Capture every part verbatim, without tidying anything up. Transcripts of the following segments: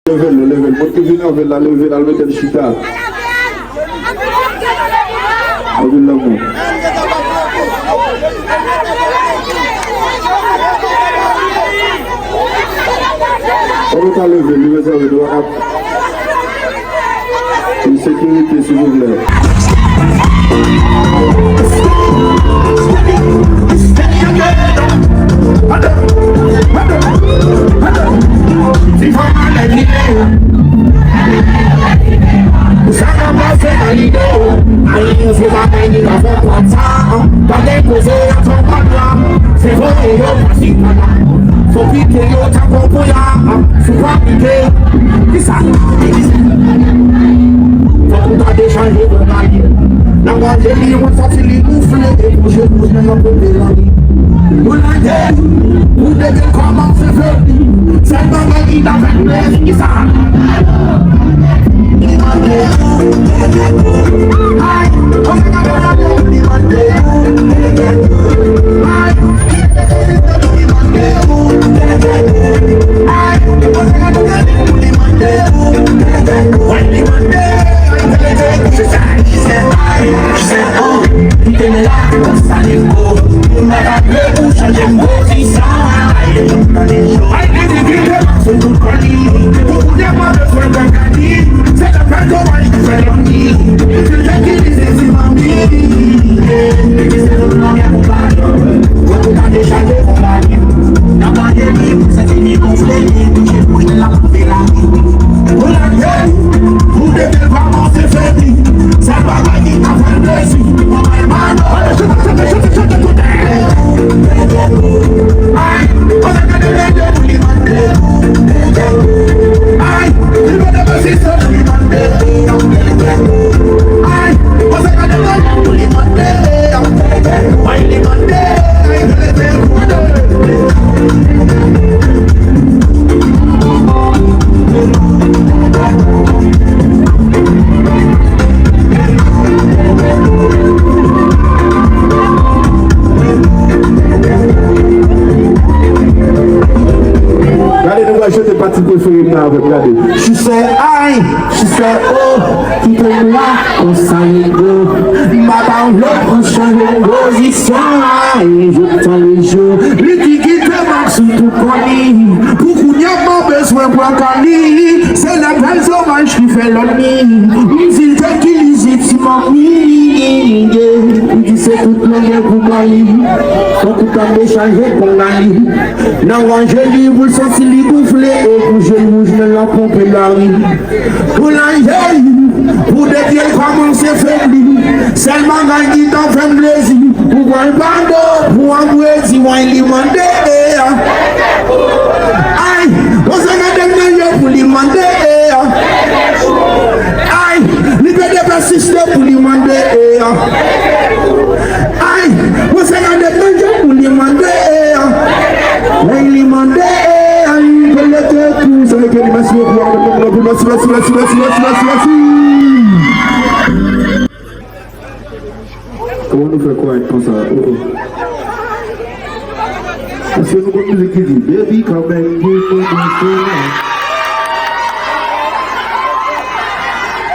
Leve l, leve l. Moun ki vin avè l la, leve l, al mete l chita. Anpil lanmou. Ann nou ka leve l, li bezwen leve l. Pou sekirite, silvouplè. Sa ka pase nan lide w. Ay, se bagay li ka fè konsa. Pa gen koze, y ap fè konsa. Se voye yo pase pa la. Fò pike yo tankou pou y a. Si w pa pike, kisa? Fòk ou ta dechaje pou gade. Nan manje li, mwen santi li gonfle, e pou je pou je nan pote lan li. Pou lage, pou dege kòmanse febli. Sèl bagay ki ta fè m plezi, kisa? Li mande, ay, konsa ka fè la, li mande, ay. Gade, nou pral chante pati prefere m nan avè m, gade. She say, ay, she say, oh, kite m la, konsa li go. M pa ta vle pran chanje pozisyon, ay, je tan le jeu. Li ki kite m ak sou tout kò li. Pou kounye a, m bezwen pran kò li. Se lè bèl zomaj ki fè lòt li. M di l te ki li ti manmi, yeah. Li di se tout mwen gen pou mwen li. Fòk ou tande chaje pou mwen li. Nan ranje li, pou l santi li gonfle, e pou je l wouj nan la ponpe lari. Pou lanje li, pou de pye l kòmanse febli. Sèl bagay ki ta fè m plezi, pou pran l pa do, pou anbrezi, wen li mande, e a. Ay, konsa gade m nan je pou li mande, e a. Ay, li pede pèsiste pou li mande, e a. Ay, konsa gade m nan je pou li mande, e a. Wen li mande, e a, li pede te tou, sa vle ke li mèsi pou, mèsi, mèsi. Kòman nou fè kwayèt konsa? Oh, oh. Èske nou konn mizik ki di, baby, come and give me my feeling?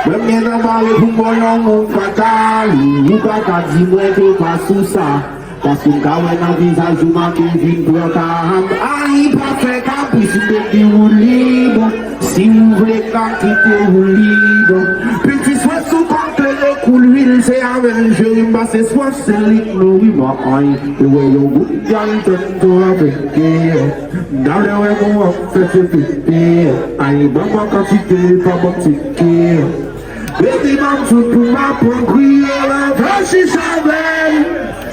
Mwen m gen nan mare pou m ba w lanmou fatal, ou pa ka di mwen ke w pa sou sa. Paske m ka wè nan vizaj ou make vin pran ka. Ay, pa fè kapris, baby, ou lib. Si ou vle ka kite ou lib. Piti swen sou kòm klere kou lwil, se avè l jere m pase swaf, se li k nouri mwen, ay. E wè yon gout djòl fè m tou avèk kè. Talè wè mwen ap fè se pete. Ay, ban mwen kantite, pa ban m tike. Baby, ban m tout pou m ap pran kriye. Lave chicha avè m.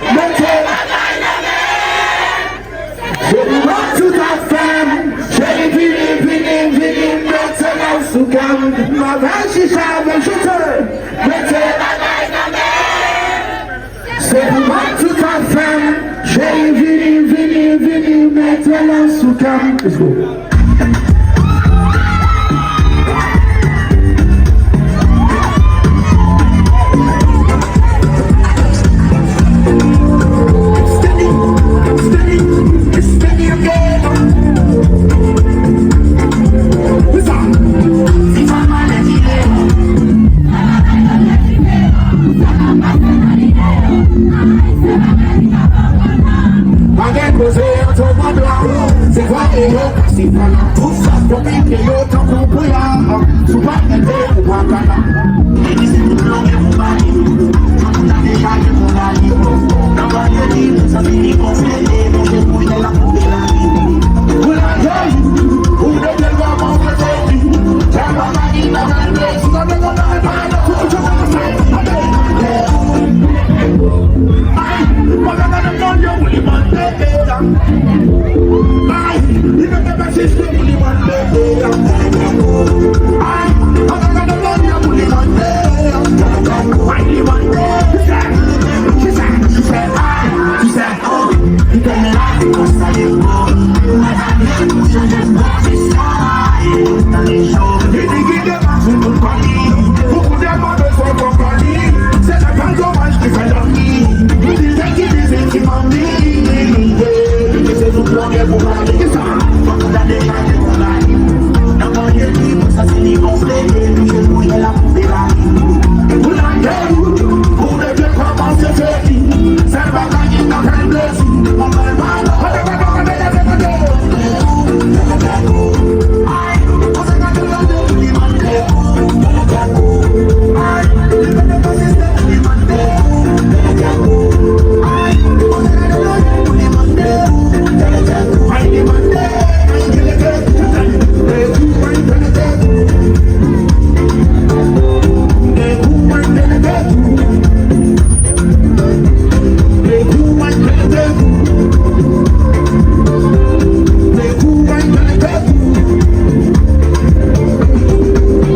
Mete bagay nan men. Cheri, ban m tout afè m. Cheri, vini, vini, vini, mete men w sou kè m. Lave chicha avè m, chante. Mete bagay nan men. Se pou ban m tout afè m. Cheri, vini, vini, vini, mete men w sou kè m. Let's go. Tankou pou la, si w pa mete, ou pa ka la. Epi se tout lòt ke pou pale. Tankou ta deja gen pou lale. Nan pale di, moun santi li konflete, men se pou jè la pou lale. Pou lale, ou de jè la pou lale. Sa pa mani, nan pale, si w pa mete, ou pa ka la. Ay, mwen pa ka nan yon yo pou li mande. Ay, li mete mesaj pou li mande. Ay, li mande. Ay, li mande. She said, she said, she said, ay, she said, oh. Li fè men la, li konsa li bon. Mwen pa vle pou chanje bon, se sa. Li di ki devan sou tout kò li. Pou kounye a pa bezwen konprann li. Se nan kal domaj ki fè dòmi. Li di se ki di se ki manmi. Li di se nou pran gen pou pale. Ki sa? Fòk nou gade gade pou pale. Nan manje li, pou sa si li gonfle, li se pou jè la pou pale. Pou lage, pou de kòmanse jodi. Sèl bagay ki ka fè l plezi. Mwen pa l pa.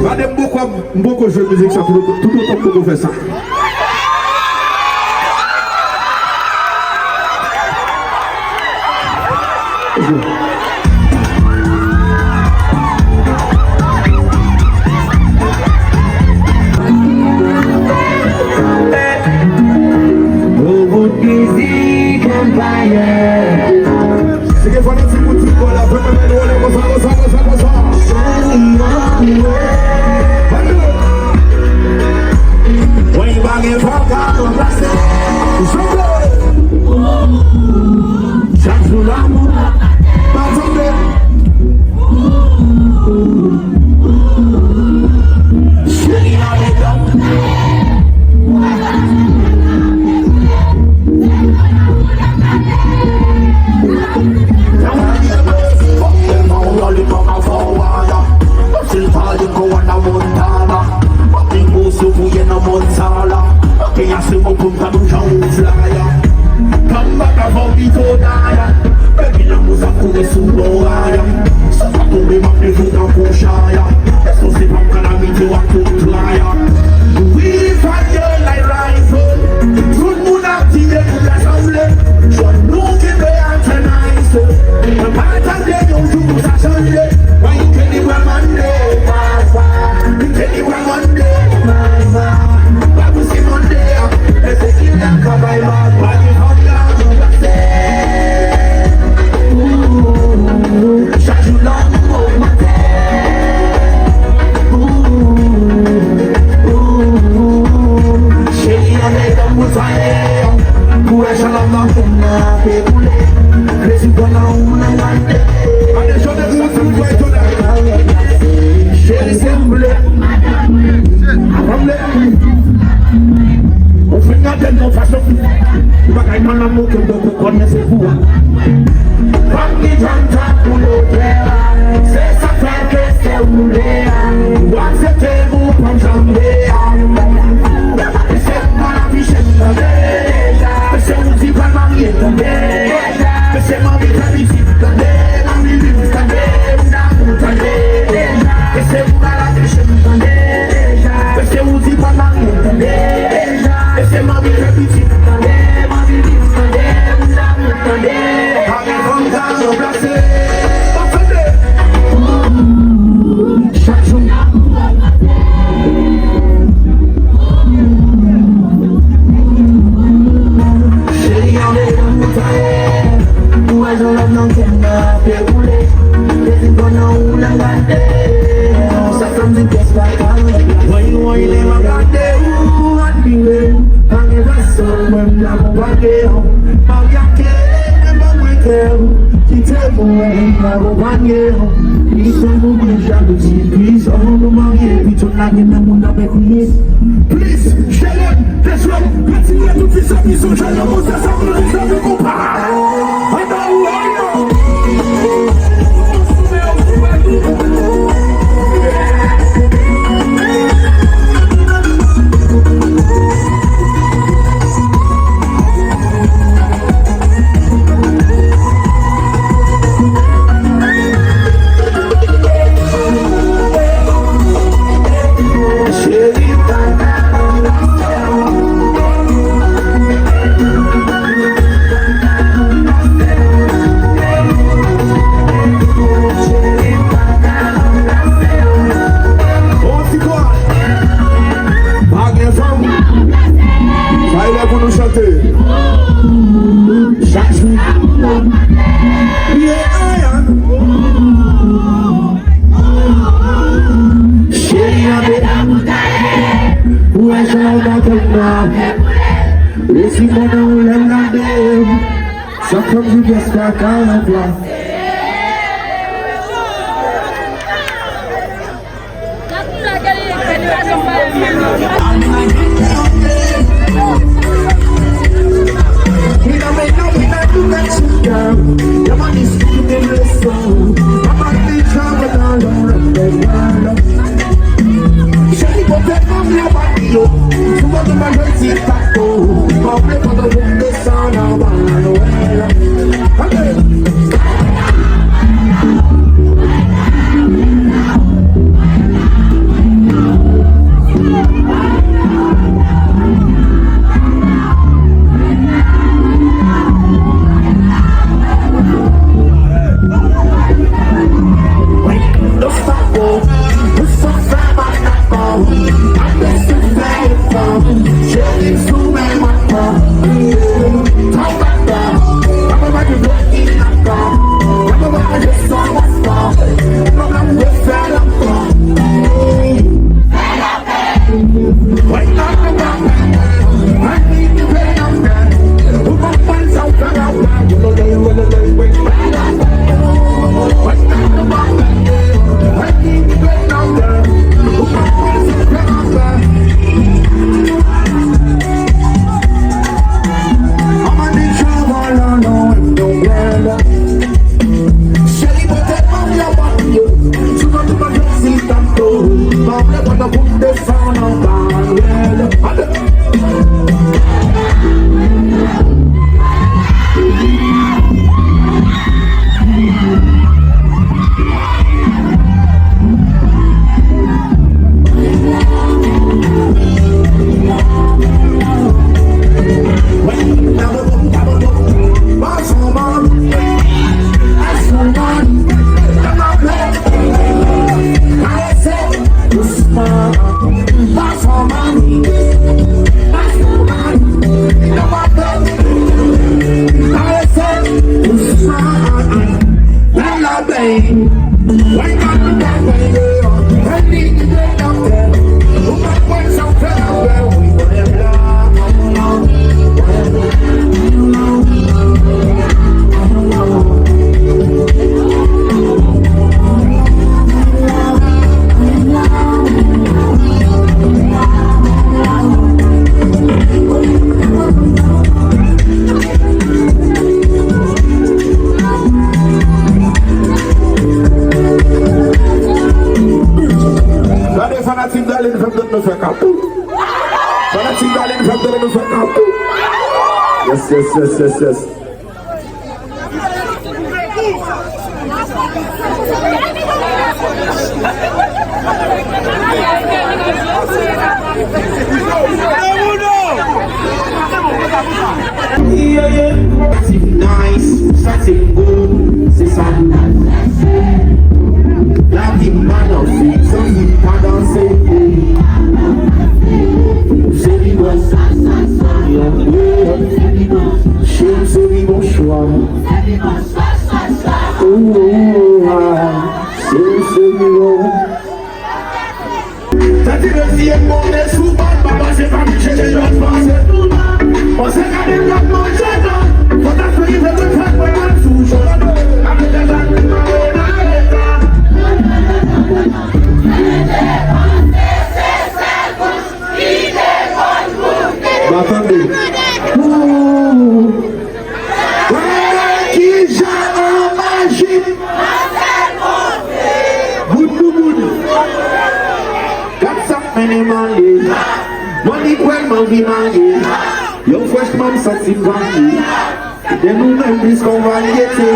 Gade m poko, m poko jwe mizik sa tout, tout otan m poko fè sa. Nouvo mizik Empire. Si gen fanatik pou ti bò la, fè mwen men role konsa, konsa, konsa, konsa. Mwen pa gen fòk a ranplase. Chak jou lanmou pa tonbe. Cheri, ale dòmi. Fòk tèlman ou rale kòm a fò wada. Paske l pa gen kò a nan mòn tala. Papi pou soufouye nan mòn sala. Papi a se mò pou m ta nou jan ou flaya. Tann baka fò pito daya. Baby lanmou sa koule sou loraya. Sa pa tonbe m ap toujou tankou chaya. Èske w se pa m kalamite w ap tou traya. We fire like rifle. Tout moun ap tire pou rasanble. Jwenn nou kenbe atè nice. Mwen pa tande yon jou pou sa chanje. Why you can't even Monday? Why, why? You can't even Monday. Why, why? Pa pou se Monday. Mwen se kila ka bay mal, pa gen fanm ka ranplase. Ooh, chak jou lanmou ogmante. Ooh, ooh, cheri, ann ale dòmi pou sware. Pou wè jan lòv nan fè m nan ape koule. Plezi pran nan ou nan gade. Gade jònè sa, se pou jònè. Cheri, se m vle. Avan m vle. Ou fin gade m nan fason fou. Ou bagay nan lanmou ke m poko konnen se fou a. Fanm ki janm tankou lotè a. Se sa k fè ke se ou vle a. Ou aksepte m ou pa m janbe a. Mesye m pral afiche m tande deja. Mesye ou di pral marye tande deja. Mesye m anvi fè pitit tande. M anvi viv tande. M damou tande deja. Mesye m pral afiche m tande deja. Mesye ou di pral marye tande deja. Mesye m anvi fè pitit tande. M anvi viv tande. M damou tande. Pa gen fanm ka ranplase. Pa fè de. Chak jou. Cheri, andedan moutay. Ou wè jan lòv nan kè m nan ape koule. Plezi pran nan ou nan gade. Sa fè m di pyès pa ka. Woy, woy, lè m ap gade ou, admire ou. Pa gen fason mwen m akonpanye w. Maryake, men ban mwen kè w. Kite mwen m akonpanye w. Li fè nou gen jalouzi, plis, oh, nou marye, epi tout la gen nan moun ap kriye. Plis, Jerem, Deswèl, kontinye tout fi sa, fi sa, Jerem, konsa sa, fi sa, fi konpa. Anba ou, anba ou. Bon ti kò. Pa gen fanm. Sa e lè pou nou chante. Chak jou. Yeah, yeah. Cheri, antre. Ou wè jan w nan tèt mwen. Resi mwen nan ou lè m gade. Sa fè m di pyès kaka nan plas. Gade fanatik Darline fè m tande nou fè kapou. Fanatik Darline fè m tande nou fè kapou. Yes, yes, yes, yes, yes. Yeah, yeah. Sa se nice, sa se gou, se sa. Lavi m pa danse, santi m pa danse. Se li bon. Cheri m, se li bon chwa. Oh, oh, oh, ah. Cheri m, se li bon. Sa ti mesye m moute sou bal, pa pase pa m chèche jwèt pase. Panse gade l ap manje tan. Fò ta sou rive tout fèt mwen al sou chòlòt. Avèk lè sa nou mare nan eta. M ale. Mwen li kwè m anvi marye. Yon frèchman m santi m varye. Gen nou menm plis kon varyete.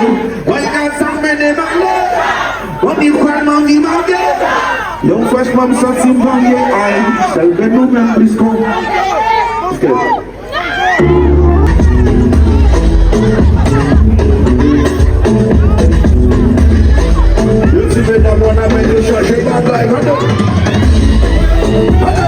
Mwen gad sa m mennen m ale. Mwen li kwè m anvi marye. Yon frèchman m santi m varye. Ay, sèl gen nou menm plis kon. Yo di medam w nan men yo chanje bagay, tande. Tande.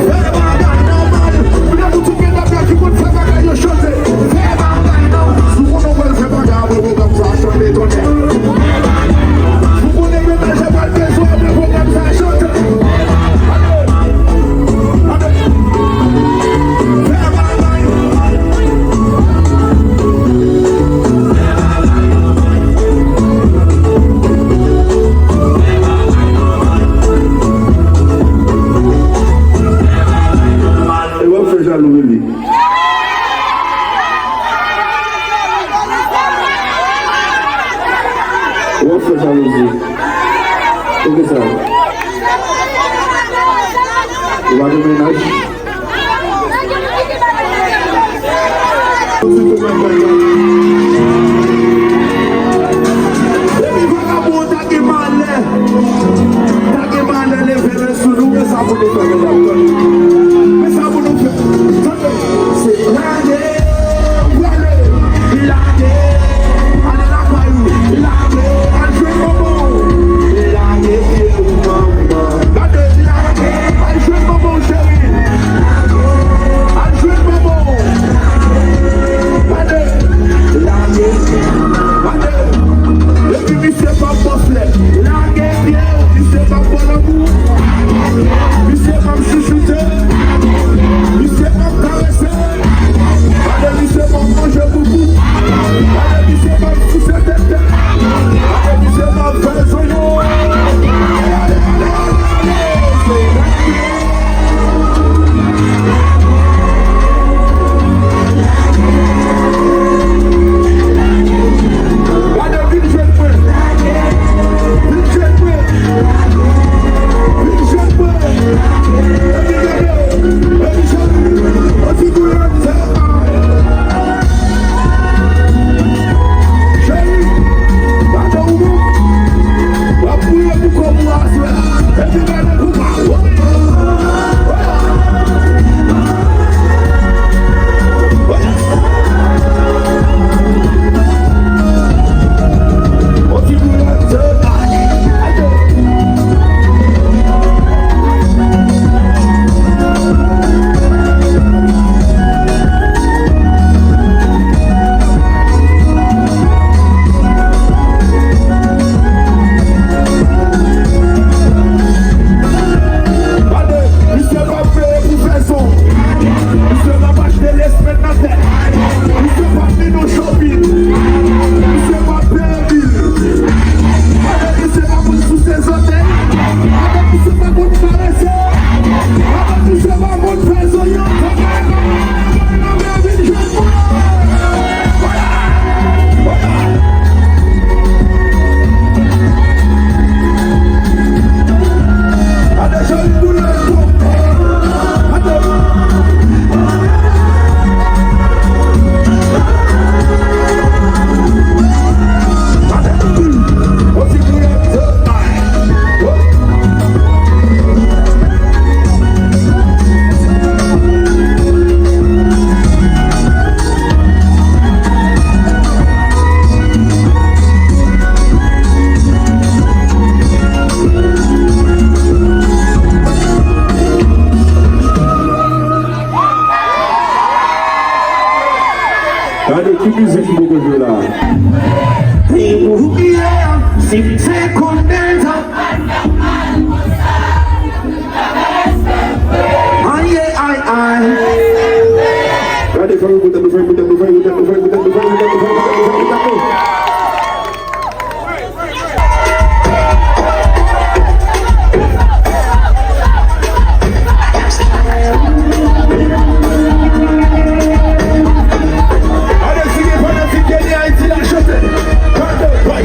Fè bagay nòmal. Medam, nou tout medam yo ki konn fè bagay yo chante. Fè bagay nòmal. Si w konnen w pral fè bagay apre pwogram sa, chante tonnè. Si w konnen mennaj la pral bezwen w apre pwogram sa, chante. Tande. E w ap fè jalou, bebe. W ap fè jalouzi. Poukisa? Ou pa gen mennaj? Depi vagabon ta gen malè, ta gen malè leve men sou nou, men sa pou nou fè, medam, tande. Men sa pou nou fè, tande. Se lage, prale, lage, ale lakay ou, lage, al jwenn manman w, lage pye w, manman. Gade, lage, al jwenn manman w, cheri. Al jwenn manman w. Gade, lage, gade. Epi misye pa bòs lè. Lage pye w, misye pa bon lanmou. Misye pa chouchoute. Misye pa karese. Gade misye pa manje boubou. Gade misye pa souse tete. Gade misye pa fè zonyon. Gade, vin jwenn mwen. Vin jwenn mwen. Vin jwenn mwen. Epi gade, epi jwenn mwen. Epi kou la, cheri, gade ou menm. W ap priye pou kòb ou aswè. Epi gade pou pa. Gade, misye pa peye pou fè son. Misye pa achte lesmen nan tèt. Misye pa mennen w shopping. Misye pa peye bil. Gade, misye pa konn souse zòtèy. Gade, misye pa konn karese. Gade, misye pa konn fè zonyon. Gade ki mizik m poko jwe la. Depi w ye, si m te konn deja. Ay, ay, ay. Gade, fè yo bout tèt nou, fè yo bout tèt nou, fè yo bout tèt nou, fè yo bout tèt nou. Gade, si gen fanatik Kenny Haiti la, chante. Gade, bay.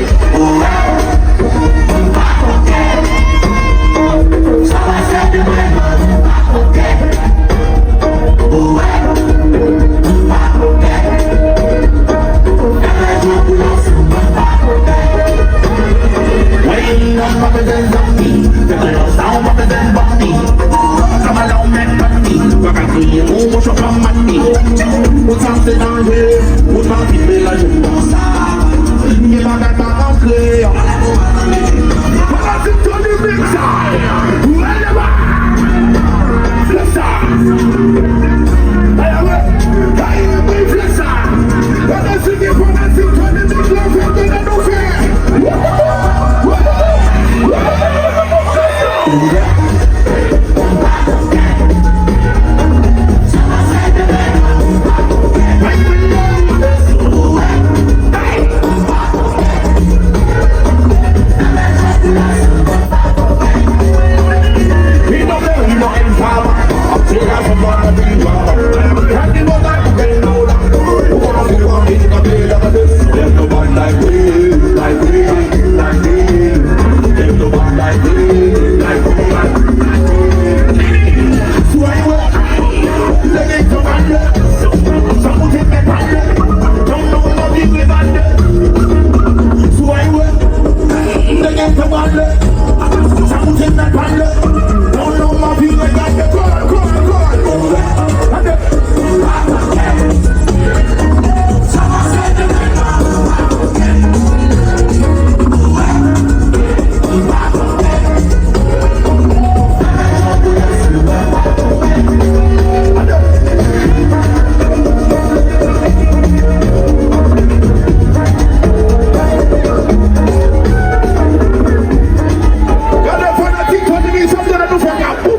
Gade fanatik Tony Mix ap tande nou fè kapou.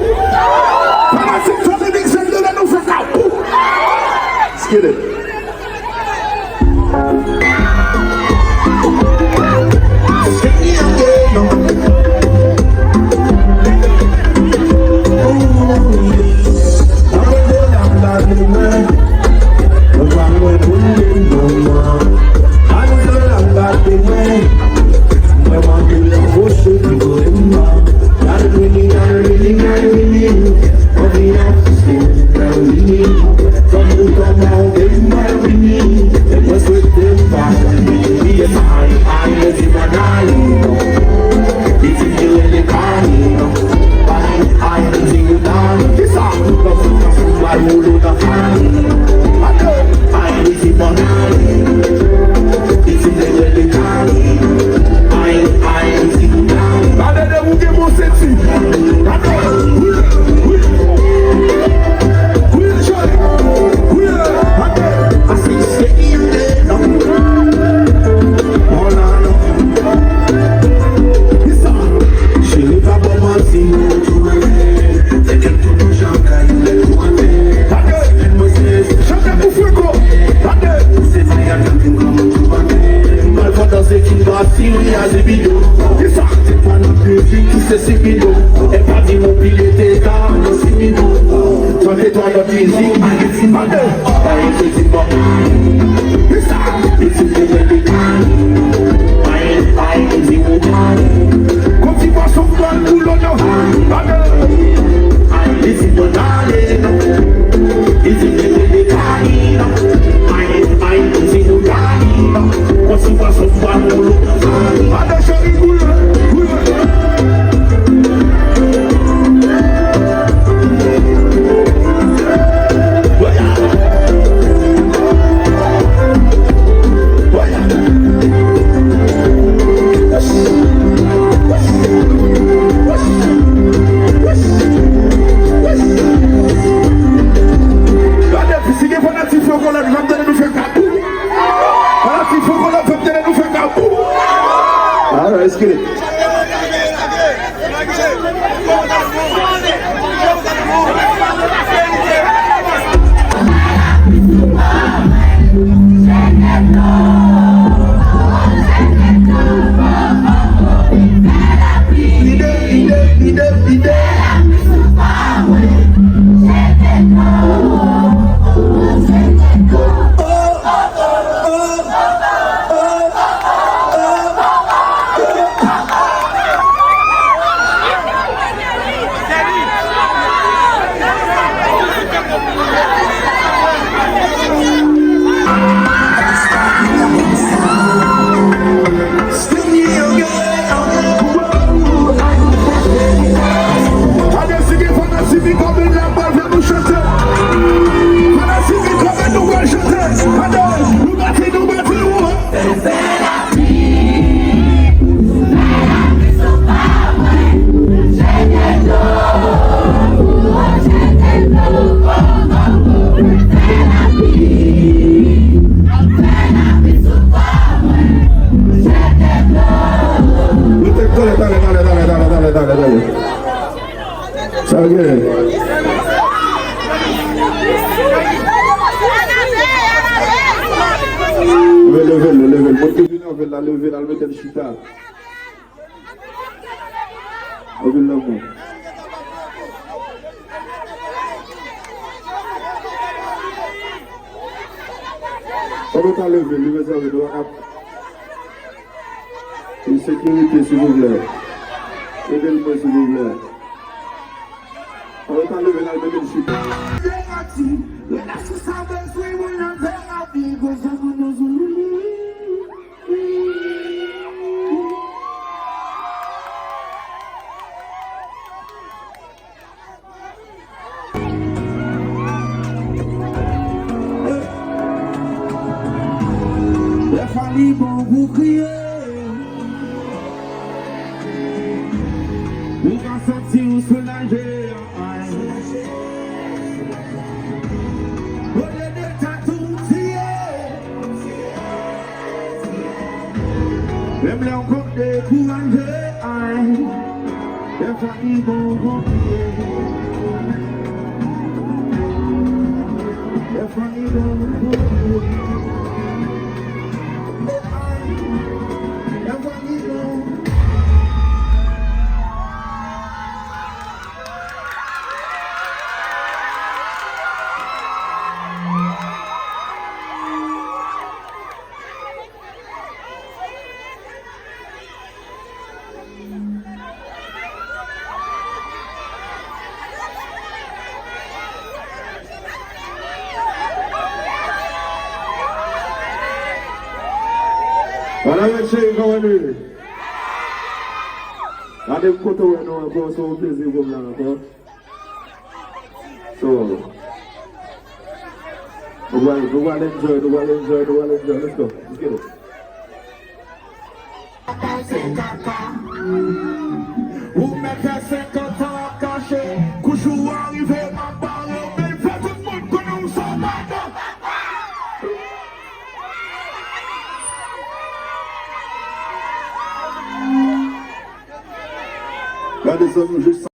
Fanatik Tony Mix ap tande nou fè kapou. Let's get it. Gade, si gen fanatik Fòkòlòt, m ap tande nou fè kapou. Fanatik Fòkòlòt, m ap tande nou fè kapou. All right, let's get it. Gade si gen fanatik Mika Bèl la, pral fè nou chante. Fanatik Mika Bèl, nou pral chante. Gade, nou bati, nou bati, nou. Talè, talè, talè, talè, talè, talè, talè. Ok. Leve l, leve l, leve l. Moun ki vin avè l la, leve l, al mete l chita. Anpil lanmou. Fò nou ta leve l, li bezwen nou ap. Pou sekirite, silvouplè. Ede l mwen, silvouplè. Fò nou ta leve l, al mete l chita. Relasyon sa bezwen moun nan terapi, bezwen moun nan zoulou. Lè fwa li bon pou kriye, ou ka santi w soulaje. Olye de tatou tiye, menm lè w konn dekouraje, ay. Dèfwa li bon pou kriye. Dèfwa li bon pou kriye. Ay. Dèfwa li bon. Wala, mèt cheri, kòman nou ye? Gade m kote w wè nou ankò, se yon plezi pou m la ankò. So, nou pral, nou pral enjoy, nou pral enjoy, nou pral enjoy. Let's go. Let's get it. Ou mèt fè senkant an ap kache. Kou jou a rive, m ap bare w, men fè tout moun konnen w se yon madan. Gade sa, nou jis